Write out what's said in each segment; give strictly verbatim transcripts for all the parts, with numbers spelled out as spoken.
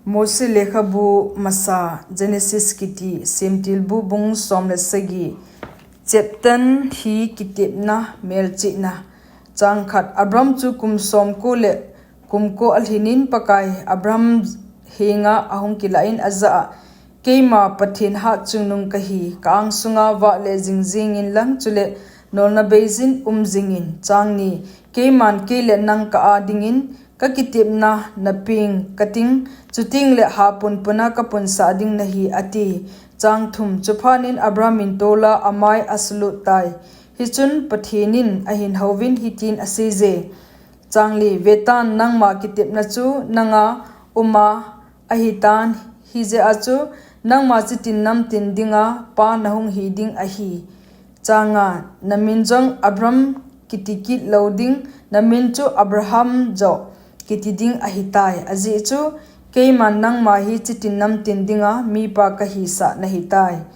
Mosi lekhabu masa, Genesis kiti, Semtilbu bung som le sagi, cheptan hi kitepna melchihna. Chang khat, Abram chu kum som ko le kum ko alhinin Pakai Abram henga ahung kilah in ajah a, Keima Pathen hatchungnung kahi, ka ang sunga vah le jing jingin lang chule nolna beijin um jingin. Chang ni, keiman kei le nang kah a dingin ka kitepna na peng kating, chuteng le ha punpuna ka punsah ding nahi, ati. Chang thum, chuphat in Abram in tol a amai asulut tai. Hichun Pathen in ahin houvin hitin aseiye. Chang li, vetan nangma kitepna chu nanga uma ahitan, hijeh a chu nangma chitin namtin dinga pa nahung hi ding ahi. Chang nga, namin jong Abram kiti kit lou ding, namin chu Abraham joh kiti ding ahitai. Ajeh chu keiman nangma hi chitin namtin dinga mipa kahisah nahitai.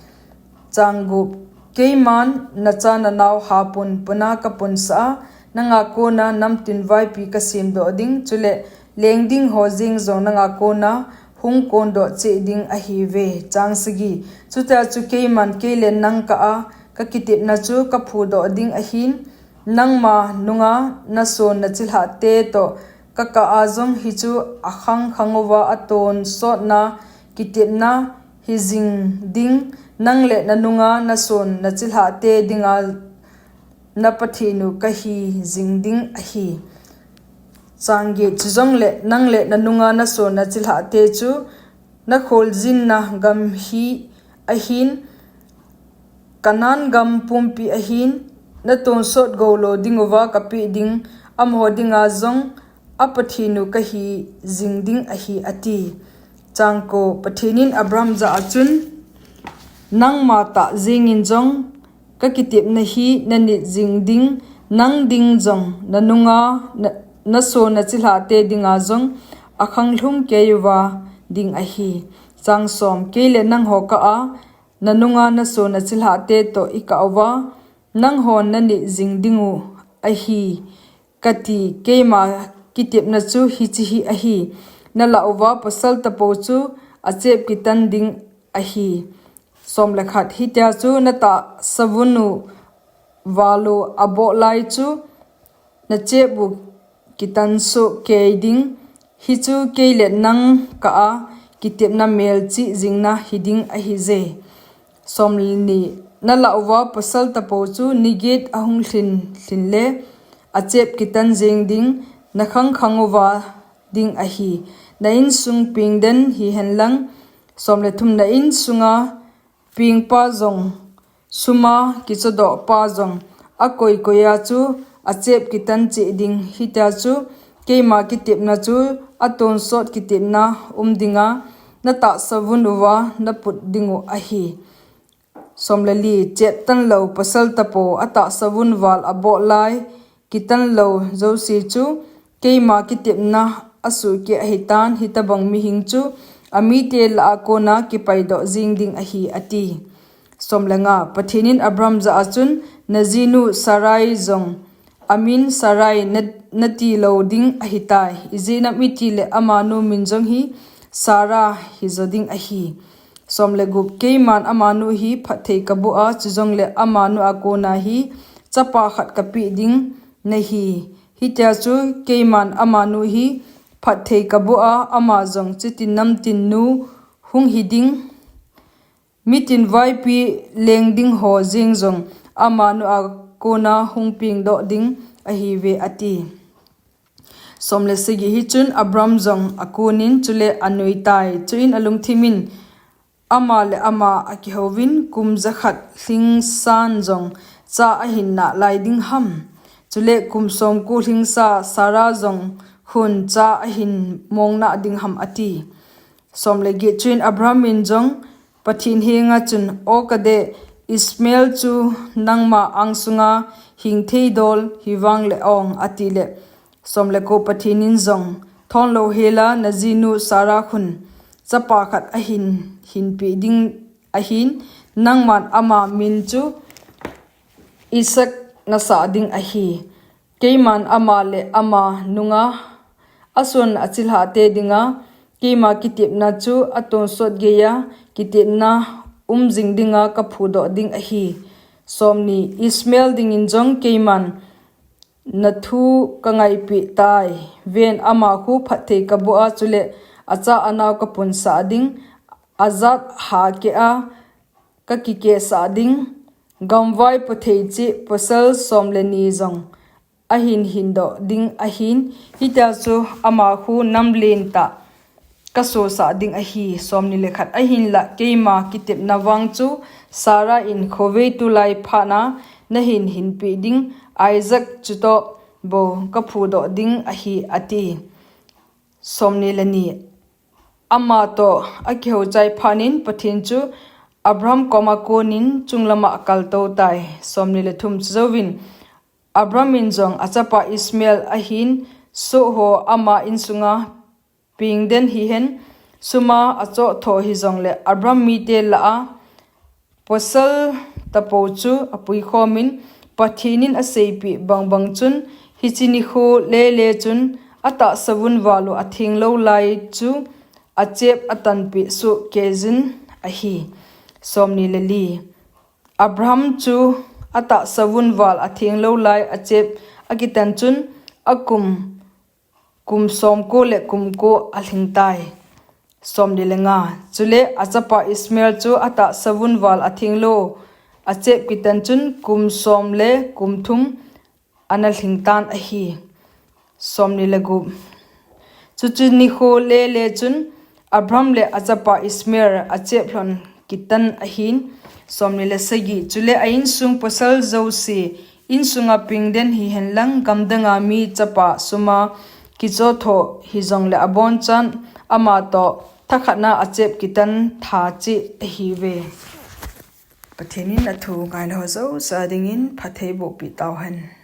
Chang gup, keiman nacha nanao ha punpuna ka punsah a, nanga kona namtin vaipi ka semdoh ding, chule leng ding ho jeng jong nanga kona hung kondoh cheh ding ahiuve. Chang sagi, chutia chu keiman kei le nang kah a ka kitepna chu ka phudoh ding ahin, nangma nunga nason nachilhah te toh ka kah a jong hichu akhang khang uva atonsotna kitepna hi jing ding, nang le nanunga nason nachilhah te dinga na Pathen u kahi jing ding ahi. Chang get, chujongle nang le nanunga nason nachilhah te chu nakholjinna gam hi ahin, Canaan gam pumpi ahin, natonsot gou lou ding uva kapeh ding, amaho dinga jong a Pathen u kahi jing ding ahi, ati. Chang ko, Pathen in Abram jah a chun, nangma tah jengin jong ka kitepna hi nanit jing ding, nang ding jong, nanunga na, nason nachilhah te dinga jong akhang lhum kei uva ding ahi. Chang som, kei le nangho kah a, nanunga nason nachilhah te toh ikah uva, nanghon nanit jing ding u ahi, kati, keima kitepna chu hiche hi ahi, nalah uva pasal tapou chu achep kitan ding ahi. Som le khat, hitia chu natahsa vun u val u aboh lai chu nachep u kitan soh kei ding, hichu kei le nang kah a kitepna melchih jingna hiding ahiye. Som le ni, nalah uva pasal tapou chu niget ahung lhin lhin le achep kitan jing ding, nakhang khang uva ding ahi. Na insung peng den hihen lang. Som le thum, na insunga pengpa jong, suma kichodoh pa jong, akoi koi a chu achep kitan cheh ding, hitia chu keima kitepna chu atonsot kitepna um dinga natahsa vun uva naput ding u ahi. Som le li, chep tan lou pasal tapou atahsa vun val aboh lai kitan lou jouse chu keima kitepna asuhkeh ahitan, hitobang mihem chu amite lah a kona kipaidoh jing ding ahi, ati. Som le nga, Pathen in Abram jah a chun, najinu Sarai jong amin Sarai na, nati lou ding ahitai. Ijeh inem itile amanu min jong hi Sarah hijo ding ahi. Som le gup, keiman amanu hi phatthei kaboh a, chujongle amanu a kona hi chapa khat kapeh ding nahi. Hitia chu keiman amanu hi phatthei kaboh a, ama jong chitin namtin nu hung hiding, mitin vaipi leng ding ho jeng jong amanu a kona hung pengdoh ding ahiuve, ati. Som le sagi, hichun Abram jong akonin chule anuitai. Chuin alungthim in ama le ama akihouvin kum jakhat lhingsan jong cha ahin nah lai ding ham? Chule kum somko lhingsa Sarah jong khun cha ahin mong nah ding ham, ati. Som le get, chuin Abram in jong Pathen henga chun, O kadeh, Ishmael chu nangma angsunga hing thei dol hivang le ong, atile, som le ko, Pathen in jong, thon louhela najinu Sarah khun chapa khat ahin hinpeh ding ahin, nangman ama min chu Isaac nasah ding ahi. Keiman ama le ama nunga ason achilhah te dinga keima kitepna chu atonsot geiya kitepna umjing dinga kaphudoh ding ahi. Somni, Ishmael dingin jong keiman nathu kangaipeh tai. Ven, ama khu phatthei kaboh a, chule acha anao kapunsah ding, ajat hakeh a kakikehsah ding, gamvai puthei cheh pasal somleni jong ahin hindoh ding ahin, hitia chu ama khu namlen tah kasosah ding ahi. Somni le khat, ahinlah keima kitepna vang chu Sarah in khovei tulai phatna nahin hinpeh ding Isaac chutoh bou kaphudoh ding ahi, ati. Somni le ni, ama toh akihouchai phatnin Pathen chu Abraham koma konin chunglama akaltou tai. Somni le thum, chujouvin Abraham in jong achapa Ishmael ahin sohho ama insunga pengden hihen, suma achohtho hijongle Abraham mite lah a pasal tapou chu apuikhomin, Pathen in aseipeh bangbang chun hiche nikho lele chun atahsa vunval u athenglou lai chu achep atanpeh sohkeijin ahi. Somni le li, Abraham chu atahsa vunval athenglou lai achep akitan chun akum, kum somko le kum ko alhingtai. Somni le nga, chule achapa Ishmael chu atahsa vunval athenglou achep kitan chun kum som le kum thum ana lhingtan ahi. Somni le gup, chuche nikho lele chun Abraham le achapa Ishmael achep lhon kitan ahin. Somni le sagi, chule a insung pasal jouse insunga pengden hihenlang gamdanga mi chapa suma kichohtho hijongle abonchan ama toh thakhatna achep kitan tha cheh ahiuve. Pathen in athu ngailou jouse dingin phatthei bohpeh tauhen.